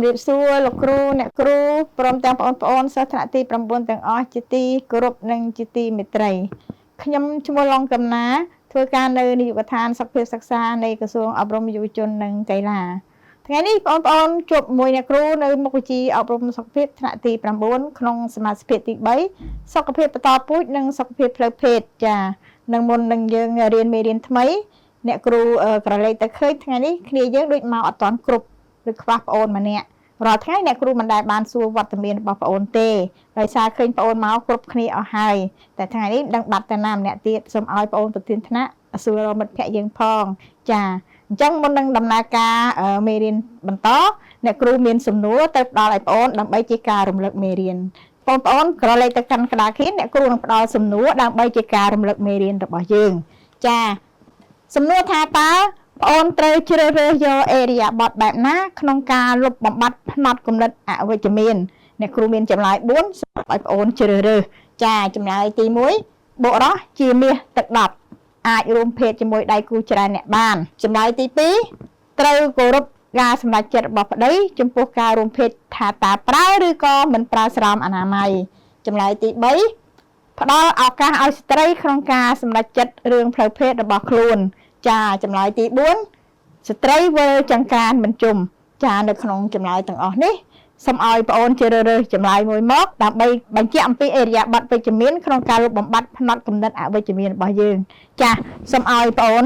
ជំរាបសួរលោកគ្រូអ្នកគ្រូព្រមទាំងបងប្អូនសិស្សថ្នាក់ទី9ទាំងអស់ជាទីគោរពនិងជាទីមេត្រីខ្ញុំឈ្មោះឡុងកំណាធ្វើការនៅនាយកដ្ឋានសុខភាពសិក្សានៃក្រសួងអប់រំយុវជននិងកីឡាថ្ងៃនេះបងប្អូនជួបមួយអ្នកគ្រូនៅមុខវិជ្ជាអប់រំសុខភាពថ្នាក់ទី9ក្នុងសមាជិកទី3សុខភាពបន្តពូជនិងសុខភាពផ្លូវភេទចានឹងមុននឹងយើងរៀនមេរៀនថ្មីអ្នកគ្រូក្រឡេកទៅឃើញថ្ងៃនេះគ្នាយើងដូចមកអត់ទាន់គ្រប់ឬខ្វះប្អូនម្នាក់រាល់ថ្ងៃអ្នកគ្រូមិនដែលបានសួរវត្តមានរបស់ប្អូនទេដោយសារឃើញប្អូនមកគ្រប់គ្នាអស់ហើយតែថ្ងៃនេះដឹងបាត់តាណាម្នាក់ទៀតសូមឲ្យប្អូនប្រធានថ្នាក់សួរមិត្តភ័ក្តិយើងផងចាអញ្ចឹងមុននឹងដំណើរការមេរៀនបន្តអ្នកគ្រូមានសំណួរទៅផ្ដល់ឲ្យប្អូនដើម្បីជាការរំលឹកមេរៀនបងប្អូនក្រឡេកទៅកាន់ក្តារខៀនអ្នកគ្រូនឹងផ្ដល់សំណួរដើម្បីជាការរំលឹកមេរៀនរបស់យើងចាសំណួរថាតើប្អូនត្រូវជ្រើសរើសយកអេរិយាបថបែបណាក្នុងការលុបបំបាត់ផ្នត់គំនិតអវិជ្ជមានអ្នកគ្រូមានចម្លើយ4សូមឲ្យប្អូនជ្រើសរើសចាចម្លើយទី1បុរសជាមាសទឹកដប់អាចរួមភេទជាមួយដៃគូច្រើនអ្នកបានចម្លើយទី2ត្រូវគោរពការសម្រេចចិត្តរបស់ប្តីចំពោះការរួមភេទថាតើប្រើឬក៏មិនប្រើស្រោមអនាម័យចម្លើយទី3ផ្ដល់ឱកាសឲ្យស្ត្រីក្នុងការសម្រេចចិត្តរឿងផ្លូវភេទរបស់ខ្លួនចាចម្លើយទី4ស្ត្រីវិលចង្ក្រានមិនជុំចានៅក្នុងចម្លើយទាំងអស់នេះសូមឲ្យប្អូនជ្រើសរើសចម្លើយមួយមកដើម្បីបញ្ជាក់អំពីអេរិយាបថវិជ្ជមានក្នុងការលុបបំបាត់ផ្នត់គំនិតអវិជ្ជមានរបស់យើងចាសូមឲ្យប្អូន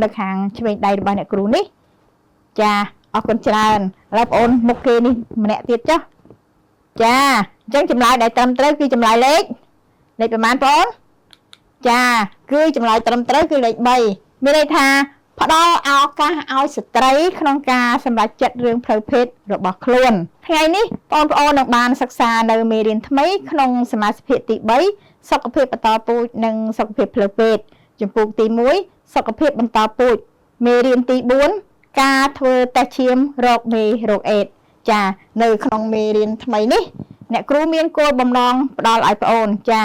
នៅខាងឆ្វេងដៃរបស់អ្នកគ្រូនេះចាអរគុណច្រើនឥឡូវប្អូនមុខគេនេះម្នាក់ទៀតចុះចាអញ្ចឹងចម្លើយដែលត្រឹមត្រូវគឺចម្លើយលេខប្រហែលប្អូនចាគឺចម្លើយត្រឹមត្រូវគឺលេខ3មានន័យថាផ្ដល់ឱកាសឲ្យស្ត្រីក្នុងការសម្រេចចិត្តរឿងផ្លូវភេទរបស់ខ្លួនថ្ងៃនេះបងប្អូននឹងបានសិក្សានៅមេរៀនថ្មីក្នុងសមាជិកទី3សុខភាពបន្តពូជនិងសុខភាពផ្លូវភេទជំពូកទី1សុខភាពបន្តពូជមេរៀនទី4ការធ្វើតេស្តឈាមរកមេរោគអេដចានៅក្នុងមេរៀនថ្មីនេះអ្នកគ្រូមានគោលបំណងផ្ដល់ឲ្យប្អូនចា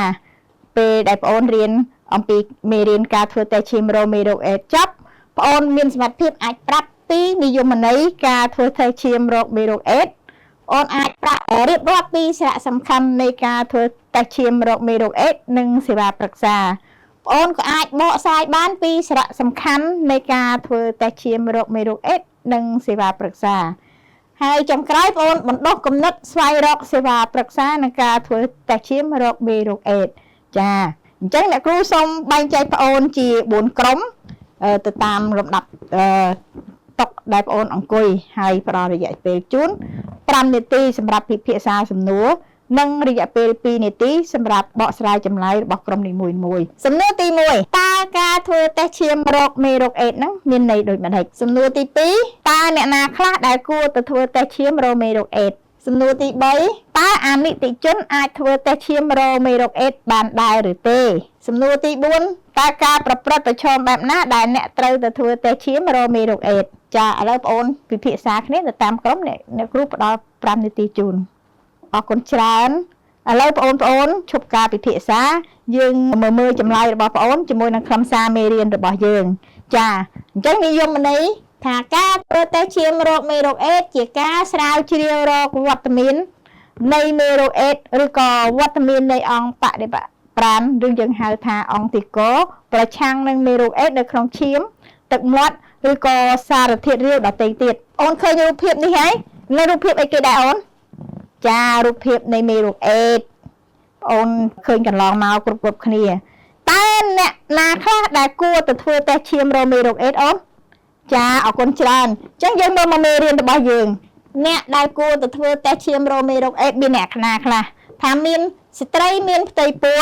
ពេលដែលប្អូនរៀនអំពីមេរៀនការធ្វើតេស្តឈាមរកមេរោគអេដចប់ប្អូនមានសមត្ថភាពអាចប្រាប់ពីនិយមន័យការធ្វើតេស្តឈាមរកមេរោគអេដប្អូនអាចប្រាប់រៀបរាប់ពីសារៈសំខាន់នៃការធ្វើតេស្តឈាមរកមេរោគអេដនិងសេវាប្រឹក្សាប្អូនក៏អាចបកស្រាយបានពីសារៈសំខាន់នៃការធ្វើតេស្តឈាមរកមេរោគអេដនិងសេវាប្រឹក្សាហើយចុងក្រោយប្អូនបណ្ដុះគំនិតស្វែងរកសេវាប្រឹក្សានិងការធ្វើតេស្តឈាមរកមេរោគអេដចាអញ្ចឹងអ្នកគ្រូសូមបែងចែកប្អូនជា4ក្រុមទៅតាមលំដាប់តុដែលប្អូនអង្គុយហើយផ្ដល់រយៈពេលជូន5នាទីសម្រាប់ពិភាក្សាសំណួរនិងរយៈពេល2នាទីសម្រាប់បកស្រាយចម្លើយរបស់ក្រុមនីមួយៗសំណួរទី1តើការធ្វើតេស្តឈាមរកមេរោគអេដហ្នឹងមានន័យដូចម្តេចសំណួរទី2តើអ្នកណាខ្លះដែលគួរទៅធ្វើតេស្តឈាមរកមេរោគអេដសំណួរទី3តើអានិតិជនអាចធ្វើតេស្តឈាមរកមេរោគអេដបានដែរឬទេសំណួរទី4តើការប្រព្រឹត្តប្រឈមបែបណាដែលអ្នកត្រូវទៅធ្វើតេស្តឈាមរកមេរោគអេដចាឥឡូវបងអូនពិភាក្សាគ្នាទៅតាមក្រុមអ្នកគ្រូផ្ដល់5នាទីជូនអរគុណច្រើនឥឡូវបងប្អូនឈប់ការពិភាក្សាយើងមើលចម្លើយរបស់បងអូនជាមួយនឹងខ្លឹមសារមេរៀនរបស់យើងចាអញ្ចឹងនិយមន័យថាការធ្វើតេស្តឈាមរកមេរោគអេដជាការស្រាវជ្រាវរកវត្តមាននៃមេរោគអេដឬក៏វត្តមាននៃអង្គបដិបប្រាណឬយើងហៅថាអង្គទីកប្រឆាំងនឹងមេរោគអេដនៅក្នុងឈាមទឹកមាត់ឬក៏សារធាតុរាវដទៃទៀតអូនឃើញរូបភាពនេះហើយនៅរូបភាពអីគេដែរអូនចារូបភាពនៃមេរោគអេដអូនឃើញកន្លងមកគ្រប់គ្នាតើអ្នកណាខ្លះដែលគួរទៅធ្វើតេស្តឈាមរកមេរោគអេដអូនចាអរគុណច្រើនអញ្ចឹងយើងមើលមកមេរៀនរបស់យើងអ្នកដែលគួរទៅធ្វើតេស្តឈាមរកមេរោគអេដមានអ្នកណាខ្លះថាមានស្ត្រីមានផ្ទៃពោះ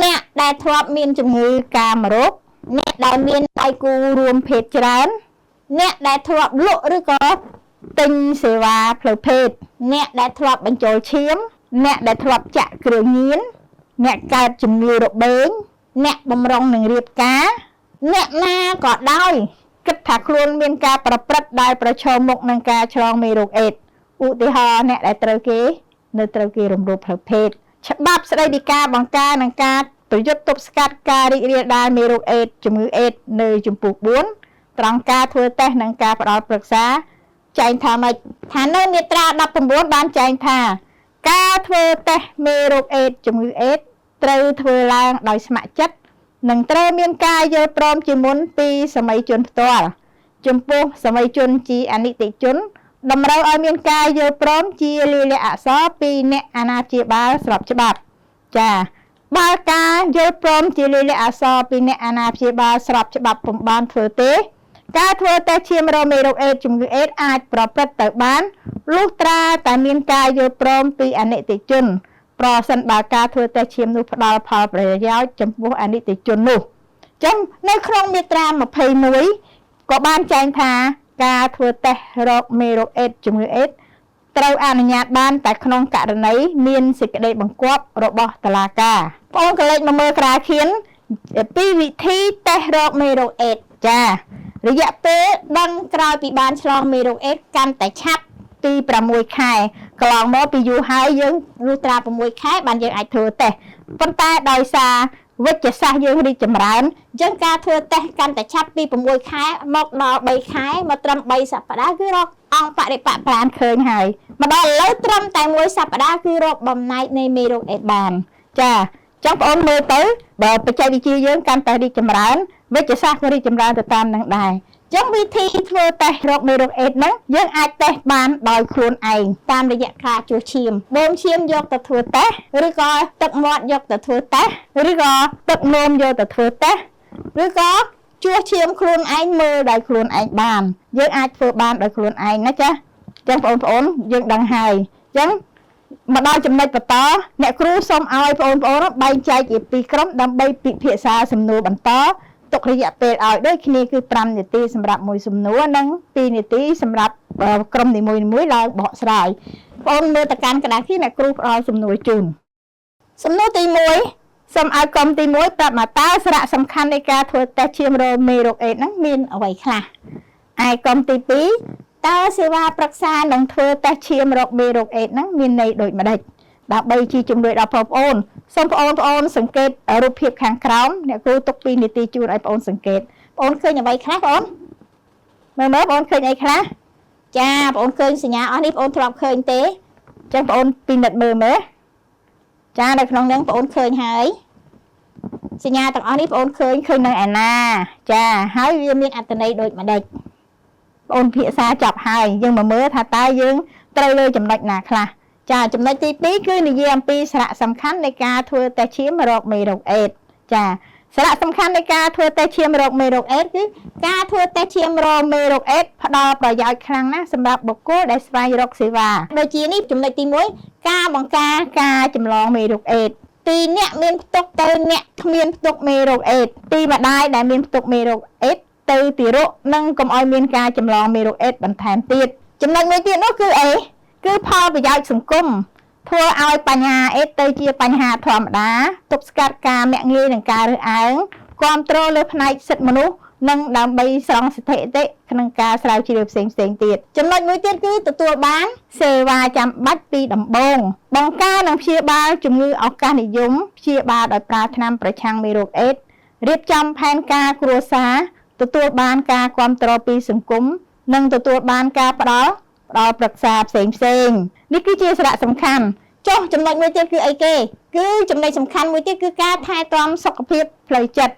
អ្នកដែលធ្លាប់មានជំងឺកាមរោគអ្នកដែលមានដៃគូរួមភេទច្រើនអ្នកដែលធ្លាប់លក់ឬក៏ទិញសេវាផ្លូវភេទអ្នកដែលធ្លាប់បញ្ចូលឈាមអ្នកដែលធ្លាប់ចាក់គ្រឿងញៀនអ្នកកើតជំងឺរបេងអ្នកបំរុងនឹងរៀបការអ្នកណាក៏ដោយគិតថាខ្លួនមានការប្រព្រឹត្តដែលប្រឈមមុខនឹងការឆ្លងមេរោគអេដឧទាហរណ៍អ្នកដែលត្រូវគេនៅត្រូវគេរំលោភផ្លូវភេទច្បាប់ស្តីពីការបង្ការនិងការប្រយុទ្ធទប់ស្កាត់ការរីករាលដាលមេរោគអេដជំងឺអេដនៅជំពូក4ត្រង់ការធ្វើតេស្តនិងការផ្ដល់ប្រឹក្សា ចែងថាម៉េចថានៅមាត្រា19បានចែងថា ការធ្វើតេស្តមេរោគអេដជំងឺអេដត្រូវធ្វើឡើងដោយស្ម័គ្រចិត្តនិងត្រូវមានការយល់ព្រមជាមុនពីសម័យជនផ្ទាល់ចំពោះសម័យជនជាអនិតិជនតម្រូវឲ្យមានការយល់ព្រមជាលាយលក្ខណ៍អក្សរពីអ្នកអាណាព្យាបាលស្របច្បាប់ចាបើការយល់ព្រមជាលាយលក្ខណ៍អក្សរពីអ្នកអាណាព្យាបាលស្របច្បាប់ពុំបានធ្វើទេការធ្វើតេស្តឈាមរកមេរោគអេដជំងឺអេដអាចប្រព្រឹត្តទៅបានលុះត្រាតែមានការយល់ព្រមពីអនិតិជនប្រសិនបើការធ្វើតេស្តឈាមនោះផ្ដល់ផលប្រយោជន៍ចំពោះអនិតិជននោះចឹងនៅក្នុងមាត្រា21ក៏បានចែងថាការធ្វើតេស្តរកមេរោគអេដជំងឺអេដត្រូវអនុញ្ញាតបានតែក្នុងករណីមានសេចក្តីបង្គាប់របស់តុលាការបងអូនក៏លេចមកមើលក្រាខៀនពីវិធីតេស្តរកមេរោគអេដចារយៈពេលដឹងក្រោយពីបានឆ្លងមេរោគអេដកាន់តែឆាប់ពី6ខែកន្លងមកពីយូរហើយយើងលុះត្រា6ខែបានយើងអាចធ្វើតេស្តប៉ុន្តែដោយសារវិទ្យាសាស្ត្រយើងរីកចម្រើនអញ្ចឹងការធ្វើតេស្តកាន់តែឆាប់ពី6ខែមកដល់3ខែមកត្រឹម3សប្តាហ៍គឺរកអង្គបរិបៈប្រានឃើញហើយមកដល់ឥឡូវត្រឹមតែ1សប្តាហ៍គឺរកបំណែកនៃមេរោគអេដបានចាចឹងបងអូនមើលទៅបើបច្ចេកវិទ្យាយើងកាន់តែរីកចម្រើនវិទ្យាសាស្ត្រក៏រីកចម្រើនទៅតាមនឹងដែរចឹងវិធីធ្វើតេស្តរកមេរោគអេដហ្នឹងយើងអាចតេស្តបានដោយខ្លួនឯងតាមរយៈការជួសឈាមបូមឈាមយកទៅធ្វើតេស្តឬក៏ទឹកមាត់យកទៅធ្វើតេស្តឬក៏ទឹកនោមយកទៅធ្វើតេស្តឬក៏ជួសឈាមខ្លួនឯងមើលដោយខ្លួនឯងបានយើងអាចធ្វើបានដោយខ្លួនឯងណាចាចឹងបងប្អូនយើងដឹងហើយចឹងមកដល់ចំណុចបន្តអ្នកគ្រូសូមឲ្យបងប្អូនបែងចែកជាពីរក្រុមដើម្បីពិភាក្សាសំណួរបន្តទុករយៈពេលឲ្យដូចគ្នាគឺ5នាទីសម្រាប់មួយសំណួរនិង2នាទីសម្រាប់ក្រុមនីមួយៗឡើងបកស្រាយបងមើលទៅកាន់ក្តារខៀនអ្នកគ្រូផ្ដល់សំណួរជូនសំណួរទី1សូមឲ្យក្រុមទី1ប្រាប់មកតើសារៈសំខាន់នៃការធ្វើតេស្តឈាមរកមេរោគអេដហ្នឹងមានអ្វីខ្លះឯក្រុមទី2តើសេវាប្រឹក្សានឹងធ្វើតេស្តឈាមរកមេរោគអេដហ្នឹងមានន័យដូចម្ដេចដើម្បីជាជំនួយដល់បងប្អូនសូមបងប្អូនសង្កេតរូបភាពខាងក្រោមអ្នកគ្រូទុក2នាទីជូនឲ្យបងប្អូនសង្កេតបងប្អូនឃើញអ្វីខ្លះបងមើលមើលបងប្អូនឃើញអីខ្លះចាបងប្អូនឃើញសញ្ញាអស់នេះបងប្អូនធ្លាប់ឃើញទេអញ្ចឹងបងប្អូនពិនិត្យមើលមើលចានៅក្នុងហ្នឹងបងប្អូនឃើញហើយសញ្ញាទាំងអស់នេះបងប្អូនឃើញឃើញនៅឯណាចាហើយវាមានអត្ថន័យដូចម្ដេចបងអូនភាសាចប់ហើយយើងមកមើលថាតើយើងត្រូវលើចំណុចណាខ្លះចាចំណុចទី2គឺនិយាយអំពីសារៈសំខាន់នៃការធ្វើតេស្តឈាមរកមេរោគអេដចាសារៈសំខាន់នៃការធ្វើតេស្តឈាមរកមេរោគអេដគឺការធ្វើតេស្តឈាមរកមេរោគអេដផ្ដល់ប្រយោជន៍ខ្លាំងណាស់សម្រាប់បុគ្គលដែលស្វែងរកសេវាដូចជានេះចំណុចទី1ការបង្ការការចម្លងមេរោគអេដពីអ្នកមានផ្ទុកទៅអ្នកគ្មានផ្ទុកមេរោគអេដពីម្ដាយដែលមានផ្ទុកមេរោគអេដទៅទារកនិងកុំឲ្យមានការចម្លងមេរោគអេដបន្ថែមទៀតចំណុចមួយទៀតនោះគឺអីគឺផលប្រយោជន៍សង្គមធ្វើឲ្យបញ្ហាអេដទៅជាបញ្ហាធម្មតាទប់ស្កាត់ការមាក់ងាយនិងការរើសអើងគ្រប់គ្រងលើផ្នែកសិទ្ធិមនុស្សនិងដើម្បីស្រង់ស្ថិតិក្នុងការស្រាវជ្រាវផ្សេងផ្សេងទៀតចំណុចមួយទៀតគឺទទួលបានសេវាចាំបាច់ពីដំបូងបង្ការនិងព្យាបាលជំងឺឱកាសនិយមព្យាបាលដោយប្រើថ្នាំប្រឆាំងមេរោគអេដរៀបចំផែនការគ្រួសារទទួលបានការគ្រប់គ្រងពីសង្គមនិងទទួលបានការផ្ដល់ប្រឹក្សាផ្សេងផ្សេងនេះគឺជាសារៈសំខាន់ចុះចំណុចមួយទៀតគឺអីគេគឺចំណុចសំខាន់មួយទៀតគឺការថែទាំសុខភាពផ្លូវចិត្ត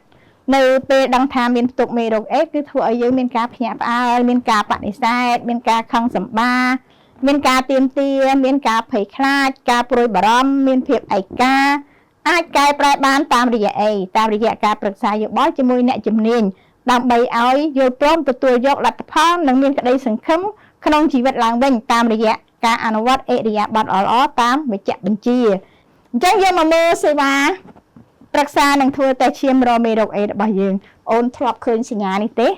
នៅពេលដឹងថាមានផ្ទុកមេរោគអេដគឺធ្វើឲ្យយើងមានការភ្ញាក់ផ្អើលមានការបដិសេធមានការខឹងសម្បាមានការទាមទារមានការភ័យខ្លាចការព្រួយបារម្ភមានភាពឯកាអាចកែប្រែបានតាមរយៈអីតាមរយៈការប្រឹក្សាយោបល់ជាមួយអ្នកជំនាញដើម្បីឲ្យយល់ព្រមទទួលយកលទ្ធផលនិងមានក្តីសង្ឃឹមក្នុងជីវិតឡើងវិញតាមរយៈការអនុវត្តឥរិយាបថល្អៗតាមវិជ្ជបញ្ជាអញ្ចឹងយើងមកមើលសេវាប្រឹក្សានឹងធ្វើតេស្តឈាមរកមេរោគអេដរបស់យើងអូនធ្លាប់ឃើញសញ្ញានេះទេ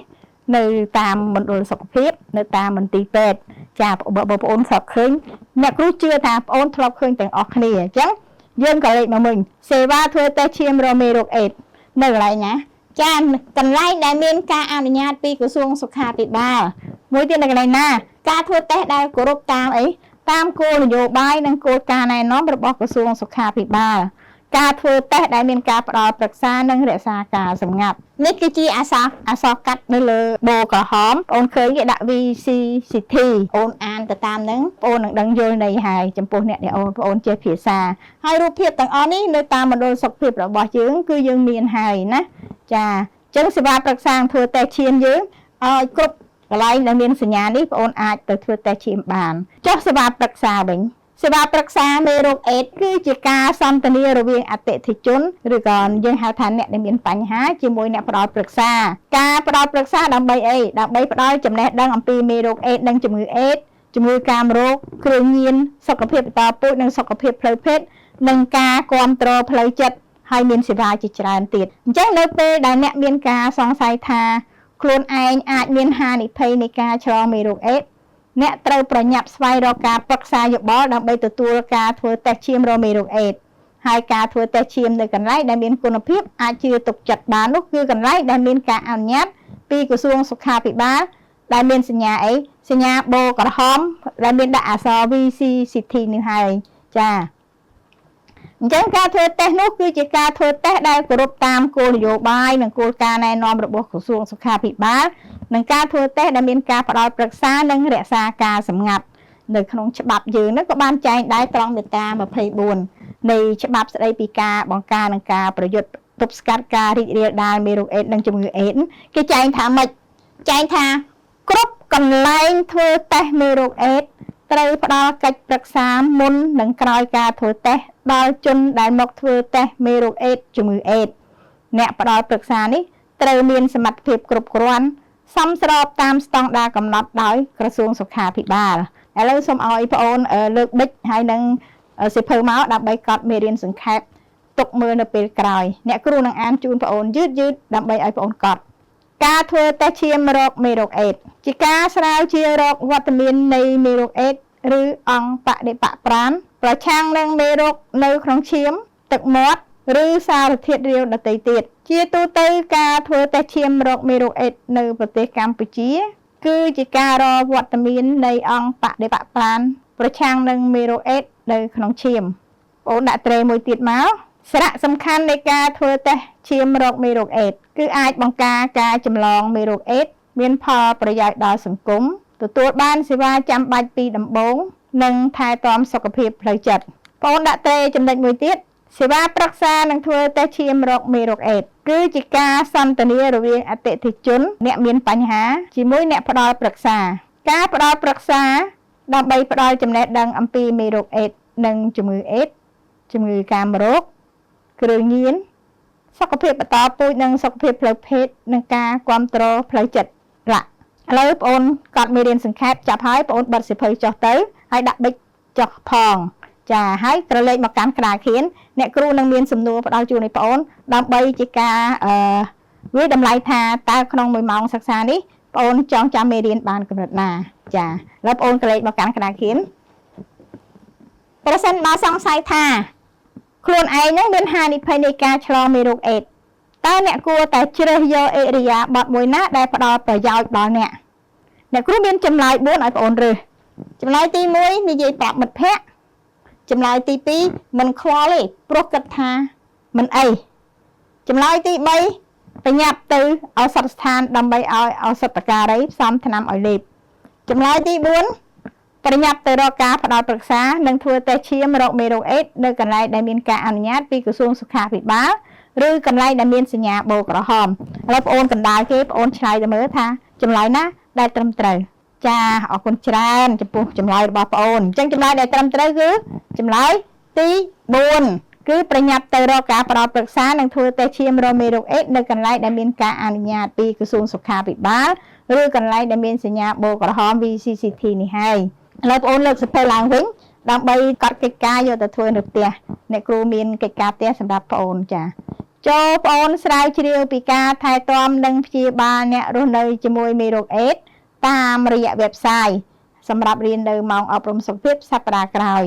នៅតាមមណ្ឌលសុខភាពនៅតាមមន្ទីរពេទ្យចាបងប្អូនធ្លាប់ឃើញអ្នកគ្រូជឿថាបងប្អូនធ្លាប់ឃើញទាំងអស់គ្នាអញ្ចឹងយើងក៏លេខមកវិញសេវាធ្វើតេស្តឈាមរកមេរោគអេដនៅកន្លែងណាចាកន្លែងដែលមានការអនុញ្ញាតពីក្រសួងសុខាភិបាលមួយទៀតនៅកន្លែងណាការធ្វើតេស្តដែលគោរពតាមអីតាមគោលនយោបាយនិងគោលការណ៍ណែនាំរបស់ក្រសួងសុខាភិបាល ការធ្វើតេស្តដែលមានការផ្ដល់ប្រឹក្សានិងរក្សាការសម្ងាត់នេះគឺជាអក្សរកាត់នៅលើបូក្រហមបងឃើញគេដាក់ VCCT អូនអានទៅតាមហ្នឹងបងនឹងដឹងយល់ន័យហើយចំពោះអ្នកដែលអូនបងចេះភាសាហើយរូបភាពទាំងអស់នេះនៅតាមមណ្ឌលសុខភាពរបស់យើងគឺយើងមានហើយណាចាអញ្ចឹងសេវាប្រឹក្សាធ្វើតេស្តឈាមយើងឲ្យគ្រប់កន្លែងដែលមានសញ្ញានេះបងអូនអាចទៅធ្វើតេស្តឈាមបានចុះសេវាប្រឹក្សាវិញសេវាប្រឹក្សាមេរោគអេដស៍គឺជាការសន្ទនារវាងអតិថិជនឬក៏យើងហៅថាអ្នកដែលមានបញ្ហាជាមួយអ្នកផ្ដល់ប្រឹក្សាការផ្ដល់ប្រឹក្សាដើម្បីអីដើម្បីផ្ដល់ចំណេះដឹងអំពីមេរោគអេដស៍និងជំងឺអេដស៍ជំងឺកាមរោគគ្រឿងញៀនសុខភាពបន្តពូជនិងសុខភាពផ្លូវភេទនិងការគ្រប់គ្រងផ្លូវចិត្តហើយមានសេវាជាច្រើនទៀតអញ្ចឹងនៅពេលដែលអ្នកមានការសង្ស័យថាខ្លួនឯងអាចមានហានិភ័យនៃការឆ្លងមេរោគអេដស៍អ្នកត្រូវប្រញាប់ស្វែងរកការប្រឹក្សាយោបល់ដើម្បីទទួលការធ្វើតេស្តឈាមរកមេរោគអេដស៍ហើយការធ្វើតេស្តឈាមនៅកន្លែងដែលមានគុណភាពអាចជឿទុកចិត្តបាននោះគឺកន្លែងដែលមានការអនុញ្ញាតពីក្រសួងសុខាភិបាលដែលមានសញ្ញាអីសញ្ញាបូក្រហមដែលមានដាក់អក្សរ VCCT នេះហើយចាអញ្ចឹងការធ្វើតេស្តនោះគឺជាការធ្វើតេស្តដែលគោរពតាមគោលនយោបាយនិងគោលការណ៍ណែនាំរបស់ក្រសួងសុខាភិបាលនិងការធ្វើតេស្តដែលមានការផ្ដល់ប្រឹក្សានិងរក្សាការសម្ងាត់នៅក្នុងច្បាប់យើងនោះក៏បានចែងដែរត្រង់មាត្រា24នៃច្បាប់ស្តីពីការបង្ការនិងការប្រយុទ្ធទប់ស្កាត់ការរីករាលដាលមេរោគអេដស៍និងជំងឺអេដស៍គេចែងថាម៉េចចែងថាគ្រប់កន្លែងធ្វើតេស្តមេរោគអេដស៍ត្រូវផ្ដល់កិច្ចប្រឹក្សាមុននិងក្រោយការធ្វើតេស្តដល់ជនដែលមកធ្វើតេស្តមេរោគអេដស៍ជំងឺអេដស៍អ្នកផ្ដល់ប្រឹក្សានេះត្រូវមានសមត្ថភាពគ្រប់គ្រាន់សមស្របតាមស្តង់ដារកំណត់ដោយក្រសួងសុខាភិបាលឥឡូវសូមឲ្យប្អូនលើកប៊ិចហើយនឹងសៀវភៅមកដើម្បីកត់មេរៀនសង្ខេបទុកមើលនៅពេលក្រោយអ្នកគ្រូនឹងអានជូនប្អូនយឺតយឺតដើម្បីឲ្យប្អូនកត់ការធ្វើតេស្តឈាមរកមេរោគអេដស៍ជាការស្រាវជ្រាវរកវត្តមាននៃមេរោគអេដស៍ឬអង្គបដិបក្ប្រាណប្រឆាំងនឹងមេរោគនៅក្នុងឈាមទឹកមាត់ឬសារធាតុរាវដទៃទៀតជាទូទៅការធ្វើតេស្តឈាមរកមេរោគអេដស៍នៅប្រទេសកម្ពុជា គឺជាការរកវត្តមាននៃអង្គបដិបក្ប្រាណប្រឆាំងនឹងមេរោគអេដស៍នៅក្នុងឈាមបងដាក់ត្រេមួយទៀតមកសារៈសំខាន់នៃការធ្វើតេស្តឈាមរកមេរោគអេដស៍គឺអាចបង្ការការចម្លងមេរោគអេដស៍មានផលប្រយោជន៍ដល់សង្គមទទួលបានសេវាចាំបាច់ពីដំបូងនិងថែទាំសុខភាពផ្លូវចិត្តបងដាក់ត្រេចំណុចមួយទៀតសេវាប្រឹក្សានឹងធ្វើតេស្តឈាមរកមេរោគអេដស៍គឺជាការសន្ទនារវាងអតិថិជនអ្នកមានបញ្ហាជាមួយអ្នកផ្ដល់ប្រឹក្សាការផ្ដល់ប្រឹក្សាដើម្បីផ្ដល់ចំណេះដឹងអំពីមេរោគអេដស៍និងជំងឺអេដស៍ជំងឺកាមរោគគ្រឿងញៀនសុខភាពបន្តពូជនិងសុខភាពផ្លូវភេទនិងការគ្រប់គ្រងផ្លូវចិត្តរៈឥឡូវបងអូនកត់មេរៀនសង្ខេបចាប់ហើយបងអូនបិទសៀវភៅចុះទៅហើយដាក់ប៊ិចចុះផងចាហើយក្រឡេកមកកាន់ក្តារខៀនអ្នកគ្រូនឹងមានសំណួរផ្ដល់ជូនឲ្យបងអូនដើម្បីជាការអឺវាតម្លៃថាតើក្នុង1ម៉ោងសិក្សានេះបងអូនចងចាំមេរៀនបានកម្រិតណាចាឥឡូវបងអូនក្រឡេកមកកាន់ក្តារខៀនប្រសិនបើសង្ស័យថាខ្លួនឯងនឹងមានហានិភ័យនៃការឆ្លងមេរោគអេដស៍តើអ្នកគួរតែជ្រើសយកឥរិយាបថមួយណាដែលផ្ដល់ប្រយោជន៍ដល់អ្នកអ្នកគ្រូមានចម្លើយ4ឲ្យបងអូនរើសចម្លើយទី1និយាយប្រាប់មិត្តភ័ក្តិចម្លើយទី2មិនខ្វល់ទេព្រោះគិតថាមិនអីចម្លើយទី3ប្រញាប់ទៅឱសថស្ថានដើម្បីឲ្យឱសថការីផ្សំថ្នាំឲ្យលេបចម្លើយទី4ប្រញាប់ទៅរកការផ្ដល់ប្រឹក្សានិងធ្វើតេស្តឈាមរកមេរោគអេដស៍នៅកន្លែងដែលមានការអនុញ្ញាតពីក្រសួងសុខាភិបាលឬកន្លែងដែលមានសញ្ញាបូក្រហមឥឡូវបងអូនកណ្ដាលគេបងអូនឆ្លើយទៅមើលថាចម្លើយណាដែលត្រឹមត្រូវចាអរគុណច្រើនចំពោះចម្លើយរបស់បងអូនអញ្ចឹងចម្លើយដែលត្រឹមត្រូវគឺចម្លើយទី4គឺប្រញាប់ទៅរកការផ្ដល់ប្រឹក្សានិងធ្វើតេស្តឈាមរកមេរោគអេដស៍នៅកន្លែងដែលមានការអនុញ្ញាតពីក្រសួងសុខាភិបាលឬកន្លែងដែលមានសញ្ញាបូក្រហម VCCT នេះហើយឥឡូវបងអូនលើកសៀវភៅឡើងវិញដើម្បីកត់កិច្ចការយកទៅធ្វើនៅផ្ទះអ្នកគ្រូមានកិច្ចការផ្ទះសម្រាប់បងអូនចាចូលបងអូនស្រាវជ្រាវពីការថែទាំនិងព្យាបាលអ្នករស់នៅជាមួយមេរោគអេដស៍តាមរយៈ website សម្រាប់រៀននៅម៉ោងអប់រំសុខភាពសប្តាហ៍ក្រោយ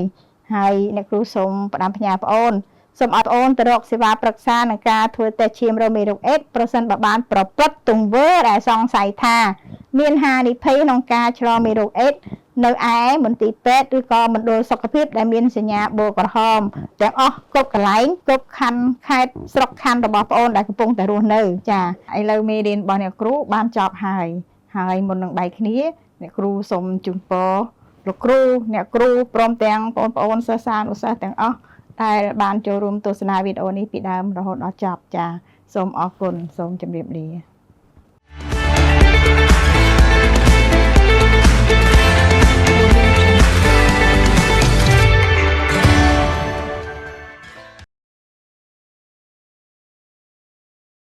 ហើយអ្នកគ្រូសូមផ្ដាំផ្ញើបងអូនសូមឲ្យបងអូនទៅរកសេវាប្រឹក្សានឹងការធ្វើតេស្តឈាមរកមេរោគអេដស៍ប្រសិនបើបានប្រព្រឹត្តទង្វើដែលសង្ស័យថាមានហានិភ័យក្នុងការឆ្លងមេរោគអេដស៍ នៅឯមន្ទីរពេទ្យឬក៏មណ្ឌលសុខភាពដែលមានសញ្ញាបូក្រហមទាំងអស់គ្រប់កន្លែងគ្រប់ខណ្ឌខេត្តស្រុកខណ្ឌរបស់ប្អូនដែលកំពុងតែរស់នៅចាឥឡូវមេរៀនរបស់អ្នកគ្រូបានចប់ហើយហើយមុននឹងបែកគ្នាអ្នកគ្រូសូមជូនពរលោកគ្រូអ្នកគ្រូព្រមទាំងបងប្អូនសិស្សានុសិស្សទាំងអស់ដែលបានចូលរួមទស្សនាវីដេអូនេះពីដើមរហូតដល់ចប់ចាសូមអរគុណសូមជម្រាបលា។